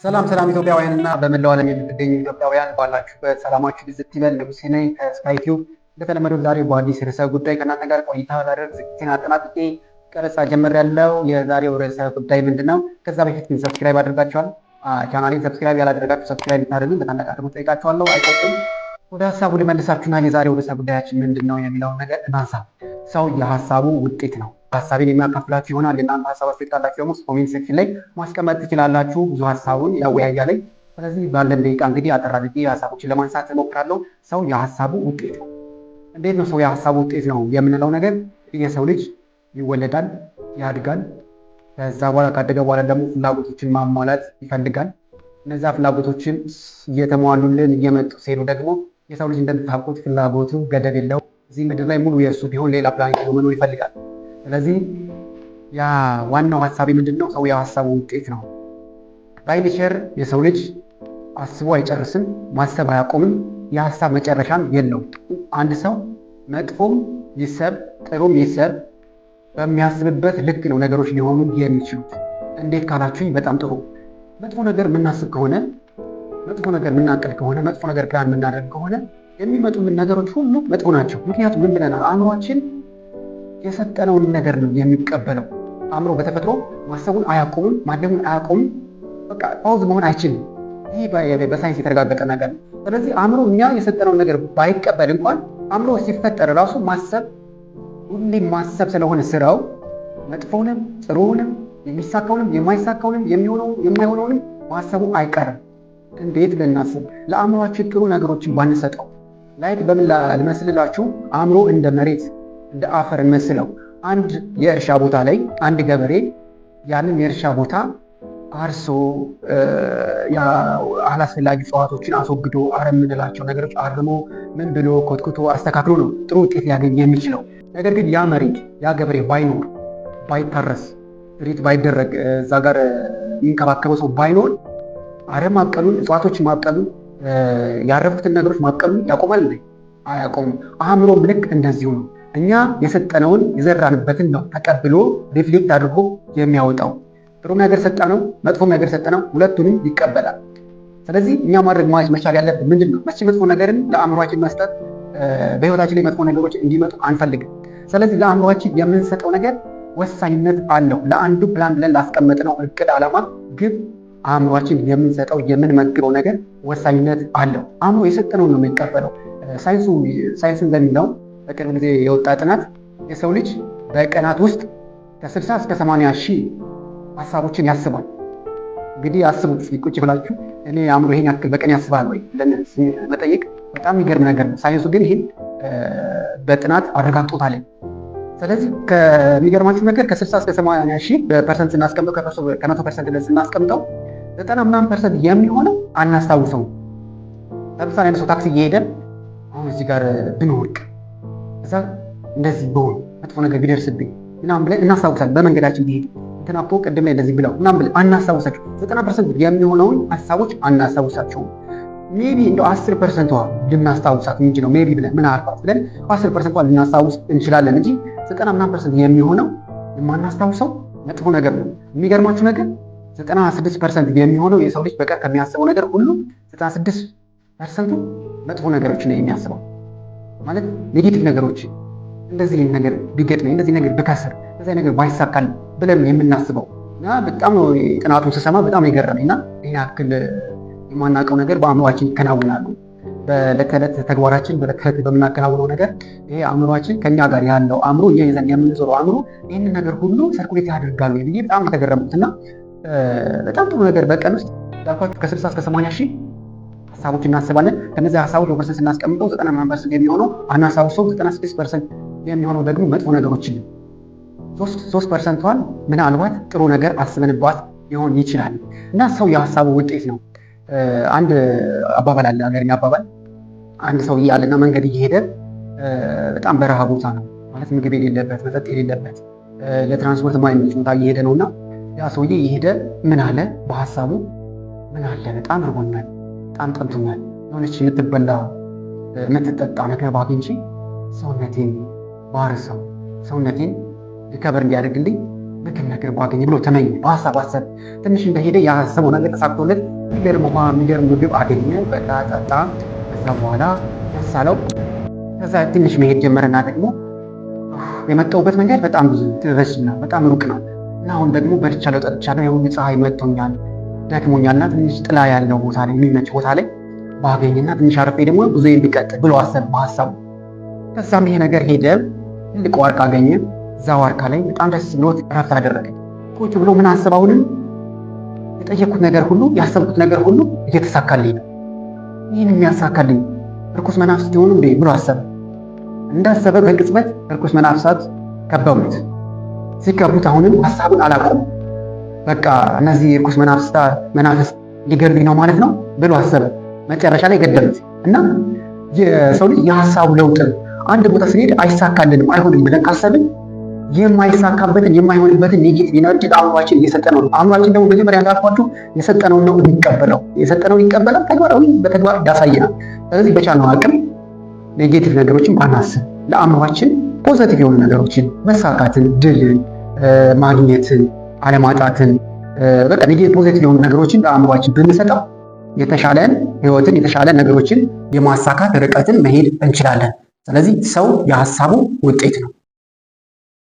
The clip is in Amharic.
ሰላም ሰላም ኢትዮጵያውያን እና በመላው ዓለም የምትገኙ ኢትዮጵያውያን፣ ባላችሁበት ሰላማችሁ ብዝት ይበል። ንጉሴ ነኝ ከስካይ ቲዩብ። እንደተለመደው ዛሬ በአዲስ ርዕሰ ጉዳይ ከእናንተ ጋር ቆይታ ላደርግ ዝግጅቴን አጠናቅቄ ቀረጻ ጀምሬያለሁ። የዛሬው ርዕሰ ጉዳይ ምንድን ነው? ከዛ በፊት ግን subscribe አድርጋችኋል? ቻናሌን subscribe ያላደረጋችሁ subscribe እንድታደርጉ በታላቅ አክብሮት እጠይቃችኋለሁ። አይቆጥም። ወደ ሀሳቡ ልመልሳችሁና የዛሬው ርዕሰ ጉዳያችን ምንድን ነው የሚለውን ነገር እናንሳ። ሰው የሀሳቡ ውጤት ነው። ሀሳቤን የሚያካፍላችሁ ይሆናል። የእናንተ ሀሳብ አስተያየት ካላችሁ ደግሞ comment section ላይ ማስቀመጥ ትችላላችሁ። ብዙ ሀሳቡን ያወያያለኝ። ስለዚህ ባለን ደቂቃ እንግዲህ አጠር አድርጌ ሀሳቦችን ለማንሳት እሞክራለሁ። ሰው የሀሳቡ ውጤት ነው። እንዴት ነው ሰው የሀሳቡ ውጤት ነው የምንለው ነገር? የሰው ልጅ ይወለዳል፣ ያድጋል። ከዛ በኋላ ካደገ በኋላ ደግሞ ፍላጎቶችን ማሟላት ይፈልጋል። እነዛ ፍላጎቶችን እየተሟሉልን እየመጡ ሲሄዱ ደግሞ የሰው ልጅ እንደምታውቁት ፍላጎቱ ገደብ የለው። እዚህ ምድር ላይ ሙሉ የእሱ ቢሆን ሌላ ፕላኔት ሄዶ መኖር ይፈልጋል። ስለዚህ ያ ዋናው ሀሳቤ ምንድን ነው? ሰው የሀሳቡ ውጤት ነው። By nature የሰው ልጅ አስቦ አይጨርስም፣ ማሰብ አያቆምም፣ የሀሳብ መጨረሻም የለውም። አንድ ሰው መጥፎም ይሰብ ጥሩም ይሰብ በሚያስብበት ልክ ነው ነገሮች ሊሆኑ የሚችሉት። እንዴት ካላችሁኝ፣ በጣም ጥሩ። መጥፎ ነገር የምናስብ ከሆነ፣ መጥፎ ነገር የምናቅድ ከሆነ፣ መጥፎ ነገር ፕላን የምናደርግ ከሆነ የሚመጡብን ነገሮች ሁሉ መጥፎ ናቸው። ምክንያቱም ምን ብለናል? አእምሯችን የሰጠነውን ነገር ነው የሚቀበለው። አእምሮ በተፈጥሮ ማሰቡን አያቆምም፣ ማለሙን አያቆምም። በቃ pause መሆን አይችልም። ይህ በሳይንስ የተረጋገጠ ነገር ነው። ስለዚህ አእምሮ እኛ የሰጠነውን ነገር ባይቀበል እንኳን አእምሮ ሲፈጠር ራሱ ማሰብ፣ ሁሌም ማሰብ ስለሆነ ስራው መጥፎውንም ጥሩውንም የሚሳካውንም የማይሳካውንም የሚሆነውን የማይሆነውንም ማሰቡ አይቀርም። እንዴት ልናስብ? ለአእምሯችን ጥሩ ነገሮችን ባንሰጠው፣ like በምን ልመስልላችሁ? አእምሮ እንደ መሬት፣ እንደ አፈር እንመስለው። አንድ የእርሻ ቦታ ላይ አንድ ገበሬ ያንን የእርሻ ቦታ አርሶ፣ አላስፈላጊ እጽዋቶችን አስወግዶ፣ አረም የምንላቸው ነገሮች አርሞ፣ ምን ብሎ ኮትኩቶ አስተካክሎ ነው ጥሩ ውጤት ሊያገኝ የሚችለው። ነገር ግን ያ መሬት ያ ገበሬ ባይኖር፣ ባይታረስ፣ treat ባይደረግ፣ እዛ ጋር የሚንከባከበው ሰው ባይኖር አረም ማብቀሉን፣ እጽዋቶችን ማብቀሉን፣ ያረፉትን ነገሮች ማብቀሉን ያቆማል እንዴ? አያቆምም። አእምሮም ልክ እንደዚሁ ነው። እኛ የሰጠነውን፣ የዘራንበትን ነው ተቀብሎ reflect አድርጎ የሚያወጣው። ጥሩ ነገር ሰጠነው፣ መጥፎ ነገር ሰጠነው፣ ሁለቱንም ይቀበላል። ስለዚህ እኛ ማድረግ መቻል ያለብን ምንድን ነው? መቼ መጥፎ ነገርን ለአእምሯችን መስጠት፣ በህይወታችን ላይ መጥፎ ነገሮች እንዲመጡ አንፈልግም። ስለዚህ ለአእምሯችን የምንሰጠው ነገር ወሳኝነት አለው። ለአንዱ ፕላን ብለን ላስቀመጥነው እቅድ፣ ዓላማ፣ ግብ አእምሯችን የምንሰጠው፣ የምንመግበው ነገር ወሳኝነት አለው። አእምሮ የሰጠነውን ነው የሚቀበለው። ሳይንሱ እንደሚለው፣ በቅርብ ጊዜ የወጣ ጥናት፣ የሰው ልጅ በቀናት ውስጥ ከ60 እስከ 80 ሺህ ሀሳቦችን ያስባል። እንግዲህ አስቡት ቁጭ ብላችሁ፣ እኔ አእምሮ ይሄን ያክል በቀን ያስባል ወይ ብለን መጠየቅ በጣም የሚገርም ነገር ነው። ሳይንሱ ግን ይህን በጥናት አረጋግጦታል። ስለዚህ ከሚገርማችሁ ነገር ከ60 እስከ 80 ሺህ በ percent ስናስቀምጠው፣ ከ100% ብለን ስናስቀምጠው 90 ምናምን percent የሚሆነው አናስታውሰውም። ለምሳሌ አንድ ሰው ታክሲ እየሄደ አሁን እዚህ ጋር ብንወድቅ፣ እዛ እንደዚህ በሆን፣ መጥፎ ነገር ቢደርስብኝ ምናምን ብለን እናስታውሳለን። በመንገዳችን ቢሄድ እንትና እኮ ቅድም ላይ እንደዚህ ብለው ምናምን ብለን አናስታውሳቸው። 90% የሚሆነውን ሀሳቦች አናስታውሳቸውም። Maybe እንደው 10%ዋ ልናስታውሳት እንጂ ነው፣ maybe ብለን፣ ምናልባት ብለን 10%ዋ ልናስታውስ እንችላለን እንጂ 90 ምናምን percent የሚሆነው የማናስታውሰው መጥፎ ነገር ነው። የሚገርማችሁ ነገር 96% የሚሆነው የሰው ልጅ በቀን ከሚያስበው ነገር ሁሉ 96%ኡ መጥፎ ነገሮች ነው የሚያስበው። ማለት negative ነገሮች፣ እንደዚህ ነገር ቢገጥመኝ፣ እንደዚህ ነገር ብከስር፣ እንደዚህ ነገር ባይሳካል ብለን ነው የምናስበው። እና በጣም ነው ጥናቱን ስሰማ በጣም ነው የገረመኝ። እና ይህን ያክል የማናውቀው ነገር በአእምሯችን ይከናወናሉ። በዕለት ተዕለት ተግባራችን፣ በዕለት ተዕለት በምናከናውነው ነገር ይሄ አእምሯችን፣ ከኛ ጋር ያለው አእምሮ፣ እኛ ይዘን የምንዞረው አእምሮ ይህንን ነገር ሁሉ circulate ያደርጋሉ ብዬ በጣም የተገረምኩት። እና በጣም ጥሩ ነገር በቀን ውስጥ እንዳልኳችሁ ከ60 እስከ 80 ሺህ ሀሳቦች እናስባለን። ከነዚህ ሀሳቦች በ percent ስናስቀምጠው 90 ምናምን percent የሚሆነው አናስታውሰው፣ 96% የሚሆነው ደግሞ መጥፎ ነገሮችን ነው። 3%ቷን ምናልባት ጥሩ ነገር አስበንባት ሊሆን ይችላል። እና ሰው የሀሳቡ ውጤት ነው። አንድ አባባል አለ፣ ሀገርኛ አባባል። አንድ ሰው እያለና መንገድ እየሄደ በጣም በረሃ ቦታ ነው፣ ማለት ምግብ የሌለበት፣ መጠጥ የሌለበት፣ ለትራንስፖርት የማይመች ቦታ እየሄደ ነው። እና ያ ሰውዬ እየሄደ ምን አለ በሀሳቡ? ምን አለ፣ በጣም እርቦኛል፣ በጣም ጠምቶኛል፣ የሆነች የምትበላ የምትጠጣ ነገር ባግኝቼ ሰውነቴን ባርሰው፣ ሰውነቴን recover እንዲያደርግልኝ ምግብ ነገር ባገኝ ብሎ ተመኘ። በሀሳብ አሰብ። ትንሽ እንደሄደ ያሰበው ነገር ተሳክቶለት የሚገርም ውሃ፣ የሚገርም ምግብ አገኘ። በላ፣ ጠጣ። ከዛ በኋላ ደስ አለው። ከዛ ትንሽ መሄድ ጀመረና ደግሞ የመጣሁበት መንገድ በጣም ብዙ ረጅም ነው፣ በጣም ሩቅ ነው እና አሁን ደግሞ በልቻለሁ፣ ጠጥቻለሁ፣ የሁሉ ፀሐይ መጥቶኛል፣ ደክሞኛልና ትንሽ ጥላ ያለው ቦታ ላይ፣ የሚመች ቦታ ላይ ባገኝና ትንሽ አርፌ ደግሞ ብዙ የሚቀጥል ብሎ አሰብ በሀሳቡ። ከዛም ይሄ ነገር ሄደ፣ ትልቅ ዋርካ አገኘ። እዛ ዋርካ ላይ በጣም ደስ ብሎት እረፍት አደረገ። ቁጭ ብሎ ምን አሰብ? አሁንም የጠየኩት ነገር ሁሉ፣ ያሰብኩት ነገር ሁሉ እየተሳካልኝ ነው። ይህን የሚያሳካልኝ እርኩስ መናፍስት ይሆኑ እንዴ ብሎ አሰበ። እንዳሰበ በቅጽበት እርኩስ መናፍሳት ከበቡት። ሲከቡት አሁንም ሀሳቡን አላቆም። በቃ እነዚህ እርኩስ መናፍስት ሊገሉኝ ነው ማለት ነው ብሎ አሰበ። መጨረሻ ላይ ገደሉት። እና የሰው ልጅ የሀሳቡ ለውጥ፣ አንድ ቦታ ስንሄድ አይሳካልንም፣ አይሆንም ብለን ካሰብን የማይሳካበትን፣ የማይሆንበትን negative energy ለአእምሯችን እየሰጠነው ነው። አእምሯችን ደግሞ መጀመሪያ እንዳልኳችሁ የሰጠነውን ነው የሚቀበለው። የሰጠነውን ይቀበላል፣ ተግባራዊ በተግባር ያሳየናል። ስለዚህ በቻልነው አቅም negative ነገሮችን ባናስብ፣ ለአእምሯችን positive የሆኑ ነገሮችን፣ መሳካትን፣ ድልን፣ ማግኘትን፣ አለማጣትን፣ በቃ negative positive የሆኑ ነገሮችን ለአእምሯችን ብንሰጠው የተሻለን ህይወትን፣ የተሻለ ነገሮችን የማሳካት ርቀትን መሄድ እንችላለን። ስለዚህ ሰው የሀሳቡ ውጤት ነው።